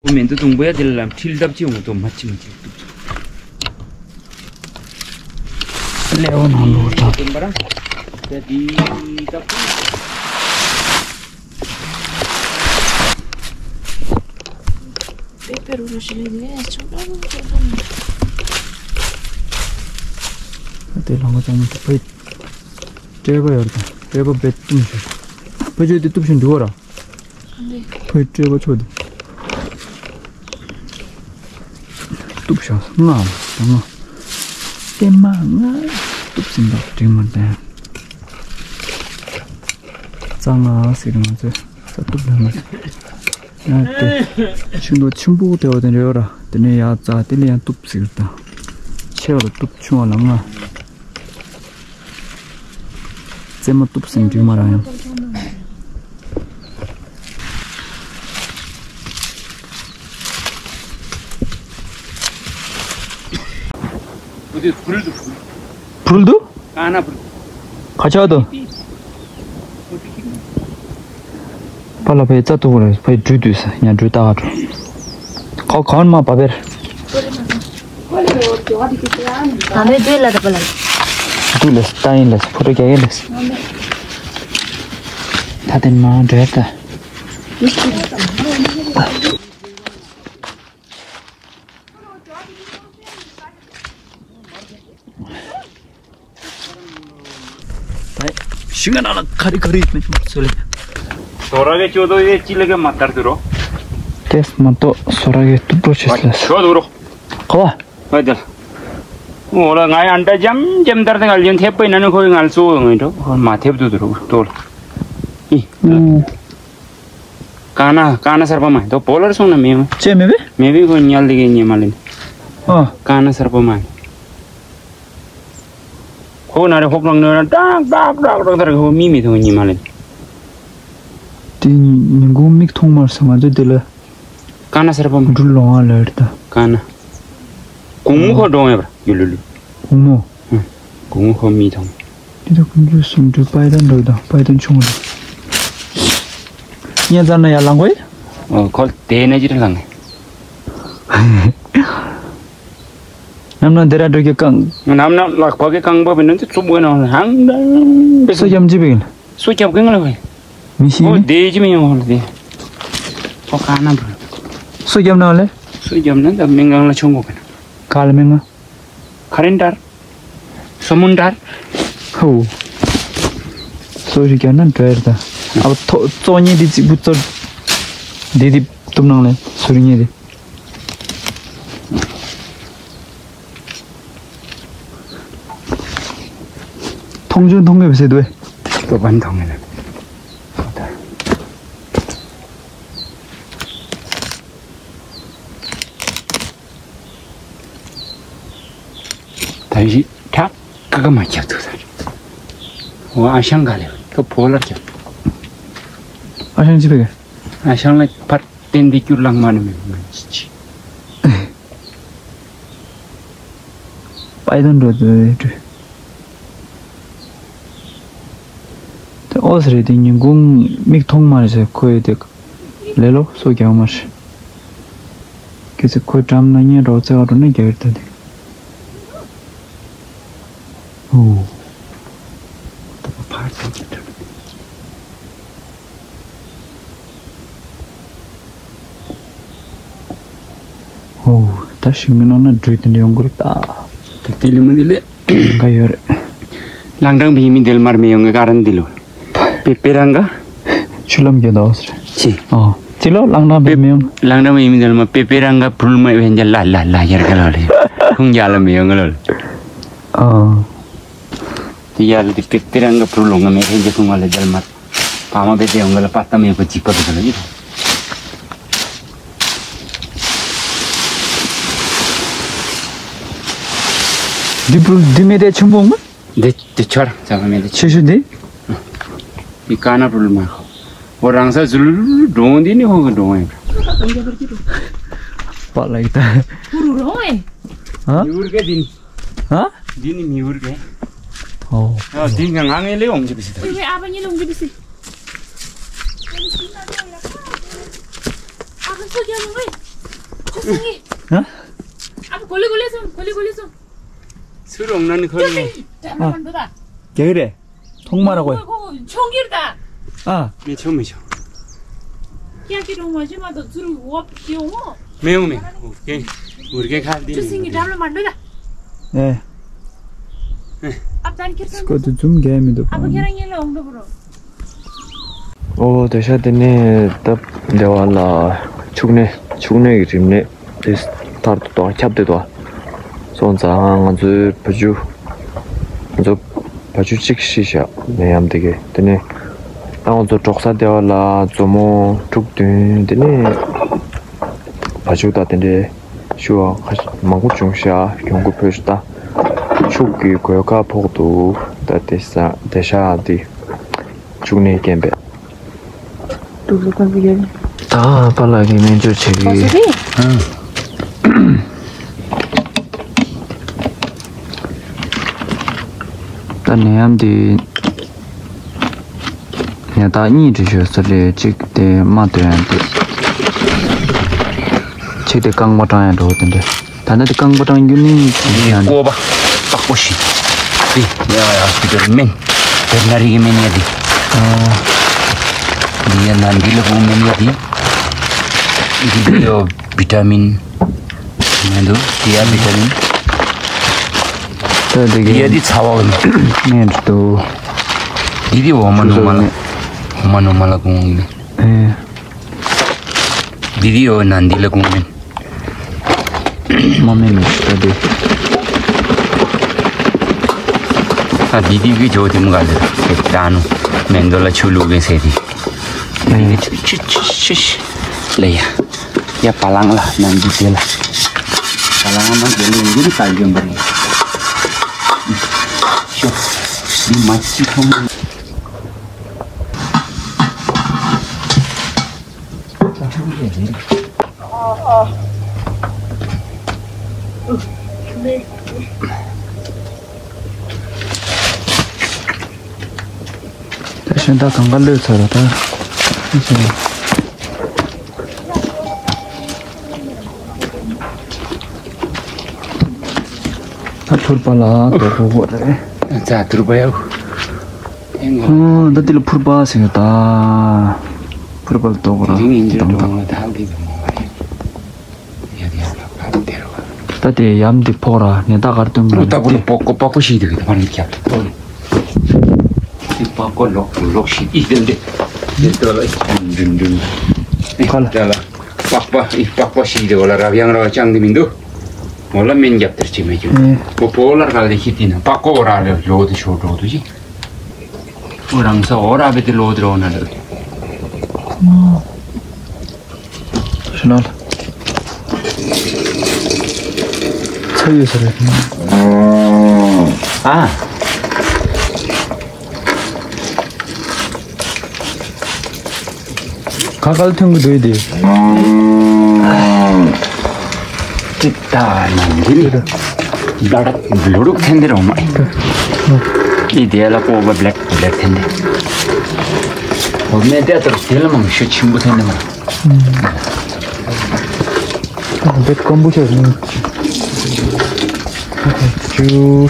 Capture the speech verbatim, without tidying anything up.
ཨོ་མེན་དུ་དུང་པོ་ཡ་དེ་ལ་ལམ་ཁྲིལ་ལྡབ་ཅིག་འོང་དོ་མ་ཅི་མ་ཅི་ཏུ། ལེའོ་ནང་ལོག་ད། དེ་འབར་ར། དེ་དེ་ད་པེ་པེ་རུ་རུ་ཞིག་ལས་ནས་ཆུང་ཆུང་ཆུང་ཆུང་། དེ་ལང་ག་ཙམ་ཕའི་སྤྲད་པ་ཡོད་དང་སྤྲད་པ་བེད་གཏུམ་ཞིག་ཕ་ཆོས་དེ་གཏུབ་ཞིག་འགྲོ་བ་ར། ཕའི་སྤྲད་པ་ཆོག་དེ། གཏུབ་ཞག་ང་ང་ལྟེ་མ་ང་གཏུབ་ཟིན་པ་འགྲིག་མ་བསྟན། རྩ་ང་ཟེར་ང་ཚོས་རྩ་གཏུབ་ལ་མ་ཟེར། ཡང་དེ་ཆུ་ནོ་ཆུན་པོ་བྲལ་བ་དེ་འདྲ་ཡོད་ར། དེ་ནས་ཡར་རྩ་དེ་ལ་ཡང་གཏུབ་ཟེར་དང་། ཆེ་བ་ལ་གཏུབ་ཆུང་བ་ལ་ང་། རྩེ་མ་གཏུབ་ཟིན་འགྲིག་མ་རང་ཡང་། ཕུལ་དུ། ཁ་ཆག་ཏུ། པ་ལ་ཕའི་རྩ་ཐུག་རེད་ཕའི་འགྲུལ་དུས་ཡང་འགྲུལ་ལྟ་ག་འགྲོ། ཁ་གང་མ་པ་བེར། ད་ནས་འགྲུལ་ལ་ད་པ་ལ། འགྲུལ་ལས་ལྟ་ཡིན་ལས་ཕོ་རེ་རྒྱག་ཡིན་ལས། ད་དེ་མ་འགྲོ་ད། ད་ཤིང་ཁ་ནང་ལ་ཁ་རི་ཁ་རི་མེད་མ་ཚོ་ལེ། སོ་ར་གེ་ཅོ་དོ་ཡེ་ཅི་ལེ་གེ་མ་ལྟར་དུ་རོ། ཏེས་མ་ཏོ་སོ་ར་གེ་ཏུ་པོ་ཆེས་ལེ། ཤོ་དུ་རོ། ཁོ་བ། ཧོꯏ་དལ། འོ་ལ་ང་ཡང་འདྲ་འཇམ་འཇམ་ལྟར་དེ་ང་ལ་ཡོན་ཐེབས་པའི་ན་ནི་ཁོ་ཡི་ང་ལ་གཙོ་བོ་ངོས་འགྲོ་མ་ཐེབས་དུ་དུ་རོ་ཏོ་ལ། ཨི། ཀ་ན་ཀ་ན་སར་པ་མ་དོ་པོ་ལར་སོང་ན་མེད་མ། ཅེས་མེད་པས། མེད་པས་ཁོ་ཉལ་དེ་གེ་ཉེ་མ་ལེན། ཨ། ཀ་ན་སར་པ་མ། ཁོ་ན་རེ་ཧོབ་རང་ནོ་ན་ཏག་ཏག་ཏག་ཏག་ཁོ་མི་མི་ཐོང་ཉི་མ་ལེ། དེ་ཉིན་གུང་མིག་མཐོང་མར་སོང་ང་ཚོ་དེ་ལ། ཀ་ན་སར་པ་མ། འགྲུལ་ལོང་བ་ལ་རེད་ད། ཀ་ན། གུང་མོ་ཁོ་འགྲོང་ཡོད་པ་ཡུ་ལུ་ལུ། གུང་མོ། ཧུ། གུང་མོ་ཁོ་མི་ཐོང་། དེ་ད་ཀུན་སྤྱོད་སུམ་འགྲུལ་པའི་ད་འགྲོ་ད་པའི་ད་ཆུང་རེད། ཉེ་ཙར་ན་ཡར་ལང་གོ་ཡི། ཨོ་ཁོ་དེ་ནས་ཅི་རེད་ལང་ངེ། ནམ་ན་དེ་ར་འགྲོ་གི་རྐང་། ནམ་ན་ལག་པ་གི་རྐང་པ་བི་ན་ཅི་ཚུབ་གི་ན་ཧང་དང་། སོ་རྒྱམ་ཅི་བི་གི་ན། སོ་རྒྱབ་གི་ང་ལ་བི། མི་ཤེས་ཨོ་ནི། དེ་ཅི་མི་ཡོང་ལ་དེ། ཨོ་ཁ་ན་བི། སོ་རྒྱབ་ན་ལེ། སོ་རྒྱབ་ན་ད་མི་ངང་ལ་ཆུང་གོ་གི་ན། ག་ལ་མི་ང་། ཁ་རིན་དར། སོ་མུན་དར། ཧོ། སོ་རི་རྒྱབ་ན་འདྲ་ཡར་ད། ཨ་བ་ཐོ་ཙོ་ཉེ་དི་ཙི་བུ་ཙོ། དི་དི་ཏུམ་ནང་ལེ་སོ་རི་ཉེ་དི། མཐོང་ཆུང་མཐོང་གི་བ་ཟེར་དུས། ལྟོ་བན་མཐོང་གི་ལ། ད་ཡི་ཁྲག་ཀ་ཀ་མ་ཁྱབ་ཐུབ་ས་རེད། འོ་ཨ་ཞང་ག་ལེ་ཁ་ཕོ་ལར་ཁྱབ། ཨ་ཞང་ཅི་བེ། ཨ་ཞང་ལ་ཕར་བསྟན་འདི་སྐྱུར་ལང་མ་ནི་མི་མ་ཅི་ཅི། པའི་དོན་འགྲོ་དུ་རེད་དུ། དེ་ཨོ་སི་རེད་དེ་ཉིན་གུང་མིག་མཐོང་མ་རེད་ཟེར་ཁོ་ཡོད་དེ། ལེ་ལོ་སོ་རྒྱག་མ་རེད། ཁྱེད་ཚོ་ཁོའི་འགྲམ་ན་ཉལ་རོགས་རྩེ་བ་འགྲོ་ན་རྒྱག་ཡོད་ད་དེ། ཨོ། ད་ཕར་ཕར་ཕར་ཕར། ཨོ། ད་ཤིང་གི་ནང་ན་འགྲོས་དེ་འདྲ་ཡོང་གི་རེད་ད། ད་དེ་ལས་མི་འདི་ལས། འགའ་ཡོད་རེད། ལང་ཀྲང་བི་མི་འདེལ་མར་མི་ཡོང་གི་ཀ་རན་འདི་ལོ། པེ་པེ་རང་ག་ཆུ་ལམ་གྱི་དོ་ཟེར། ཅི། ཨོ། ཅི་ལོ་ལང་ཀྲང་བི་མི་ཡོང་། ལང་ཀྲང་བི་མི་འདེལ་མ་པེ་པེ་རང་ག་བུལ་མ་བན་ཇ་ལ་ལ་ལ་ཡར་ག་ལོ་ལེ། ཁུང་རྒྱ་ལ་མི་ཡོང་གི་ལོ་ལེ། ཨོ། དེ་ཡར་དེ་པེ་པེ་རང་ག་བུལ་ལོང་ང་མེ་བན་ཇ་ཁུང་བ་ལ་འདེལ་མ། ཕ་མ་བེ་དེ་ཡོང་ག་ལ་པ་ཏམ་ཡོད་པ་ཅིག་པ་དེ་ག་ལ་ཡིན། འདི་བུ་འདི་མེ་དེ་ཆུང་བོ་མ། འདི་འདི་ཆར་ཙམ་མེ་དེ་ཆེ་ཤོས་འདི། འདི་ཀ་ན་བུལ་མ་ཁོ། འོ་རང་ས་ཟུལ་འགྲོང་འདི་ནི་ཧོ་གི་འགྲོང་ཡིན། པ་ལ་ཡི་ད། བུ་རུ་རོང་ཨེ། ཧ། ཡུར་གེ་འདི་ནི། ཧ། འདི་ནི་མི་འུར་གེ། ཨོ། ཨ་འདི་ང་ང་ངའི་ལས་འོང་གི་པི་སི་ད། ཨ་བ་ཉི་ལོང་གི་པི་སི། ཨ་བ་སོ་རྒྱ་མོ་ཨེ། ཨ་ཨ་གོ་ལེ་གོ་ལེ་སོང་གོ་ལེ་གོ་ལེ་སོང་། ཚུར་འོང་ན་ནི་ཁོ་ནི། ཨ། རྒྱག་གི་རེད། ཐོག་མ་ར་གོ། ཆོང་གིར་ད། ཨ། མི་ཆོ་མི་ཆོ། ཀྱ་ཀྱི་རོང་བ་ཞི་མ་དོ་ཚུར་འོབ་ཀྱི་འོང་། མི་འོང་མི་འོང་། ཀེ་འུར་ཀེ་ཁ་འདི་ཆུ་སིང་གི་འགྲམ་ལ་མ་འགྲོ་ད། ཨེ། ཨ་བཏང་ཁྱེར་སོང་། སྐོར་དུ་འཛུམ་རྒྱག་མི་འདུག་ཨ་ཕ་ཁྱེད་རང་ཉིད་ལ་འོང་འགྲོ་བ་རོ། ཨོ་དེ་ཤ་དེ་ནས་ད་འདེ་བ་ལ་ཕྱུགས་ནད་ཕྱུགས་ནད་ཀྱི་རིམས་ནད་དེ་ཐར་དུ་དོ་ཁྱབ་དེ་དོ་སོང་ཙང་ང་ཚོའི་བ་ཕྱུགས་ང་ཚོ་བ་ཕྱུགས་གཅིག་ཤི་ཤག་ནད་ཡམས་དེ་གས་དེ་ནས་ད་ང་ཚོ་འབྲོག་ས་འདེ་བ་ལ་མཛོ་མོ་དྲུག་བདུན་དེ་ནས་བ་ཕྱུགས་དང་དེ་འདྲའི་ཤི་བ་ཁ་ཤས་མང་པོ་བྱུང་ཤག་གྱོང་གུན་ཕོག་ཤག་ད་ཕྱུགས་ཀྱི་གོད་ཁ་ཕོག་འདུག་ད་དེ་ས་དེ་ཤ་དེ། བཅུག་ནས་སྐྱེན་པས། ད་པཱ་ལགས་ཀྱིས་སྨན་བཅོས་བྱེད་ཀྱི། ད་ནད་ཡམས་འདི་ནད་རྟགས་གཉིས་བྲིས་ཡོད་ས་རེད། གཅིག་དེ་རྨ་སྟོན་ཡག་འདུག་གཅིག་དེ་རྐང་པ་བཀྲུ་ཡག་འགྲོ་གི་འདུག་ད་ནི་དེ་རྐང་པ་བཀྲུ་རྒྱུ་ནི་ཡང་བཀོད་པ་དཔག་པོ་ཞིག་འདི་ཡ་ཡ་ཞིག་དེ་སྨན་བེ་ཊ་ནི་རི་གི་སྨན་ཡ་འདི། འདི་ཡ་ན་འདི་ལ་ཀུང་སྨན་ཡ་འདི། འདི་ཡོ་བི་ཊ་མིན་མི་འདུག་འདི་ཡ་བི་ཊ་མིན། ད་འདི་འདི་ཡ་གི་འདི་ཚ་བ་གི་སྨན་འདུག་འདི་འདི་འོ་མ་ནུ་མ་ལ་འོ་མ་ནུ་མ་ལ་ཀུང་གི་སྨན། ཨེ། འདི་འདི་ཡོ་ན་འདི་ལ་ཀུང་སྨན། མ་སྨན་མི་ཤི་ད་དེ། ཨ་འདི་འདི་གི་ཇོ་དེ་མོ་ག་ལེ་དེ་ད་ནུ་མེན་དོ་ལ་ཆུ་བླུག་གི་ཟེར་དེ། འདི་གི་ཆུ་ཆུ་ཆུ་ཆུ་ལེ་ཡ། ཡ་བ་ལང་ལ་ན་འདི་དེ་ལ། བ་ལང་ན་དེ་ལ་འདི་ལ་ད་གྱོན་པ་རེད། ཤོ། འདི་མ་ཅི་ཐོང་། ད་གཞན་དག་གང་ག་གློད་ཚར་ར་ད། ད་ཐུར་པ་ལ་དོ་གོ་གོ་རེད། ཛ་ཐུར་པ་ཡ། ཨོ་ད་འདི་ལ་ཕུར་པ་ཟེར་གི་ད། ཕུར་པ་ལ་དོ་གོ་ར། དེ་རིང་ཡིན་གྱི་དམ་དམ། གྲོང་ལ་ད་འདི་དམ་པ་རེད། ཡ་དེ་ཡ་ལ་ཕ་དེ་ར་བ། ད་དེ་ཡམ་འདི་ཕོག་ར་ནས་ད་གར་སྟོན་མ་ལ་ད་པོ་ལ་པོ་ཀོ་པ་ཀོ་ཤི་དེ་གི་ད་པ་ནི་ཁྱབ་ཏུ་ཏོ་ནི། དེ་པ་ཀོ་ལོག་ལོག་ཤི་ཨི་དེ་འདི། དེ་ཏོ་ལ་ཨི་འདྲུན་འདྲུན། ཨི་ཁ་ལ། ད་ལ། པགས་པ་ཨི་པགས་པ་ཤི་དེ་བ་ལ་རབ་ཡང་ར་བ་ཅང་དེ་མི་འདུག་འོ་ལ་སྨན་རྒྱབ་དེར་ཅི་མེད་ཀྱི། ཨེ། པོ་པོ་ལ་ར་ག་ལ་ཤི་དེ་ན་པགས་ཀོ་འོ་ར་ལ་ལོ་དེ་ཤོ་འགྲོ་དུ་ཅི། འོ་རང་ས་འོ་ར་བེ་དེ་ལོ་དེ་རོ་ན་ར། ཤི་ན་ལ། ཚ་ཡོད་ས་རེད། ཨ། ཁ་ཁལ་ཐོན་གི་འདུག་དེ། ཅི་ད་ན་འདི་ནི། བླ་ར་ལོ་རུག་ཐན་དེ་རོ་མ། ཨི་དེ་ལ་ཀོ་བ་བླེག་བླེག་ཐན་དེ། འོ་མེ་དེ་ལྟར་དེ་ལ་མང་ཤོས་ཆེན་པོ་ཐན་དེ་མ། འདི་ཀམ་བུ་ཆ་ནི། ཅུ།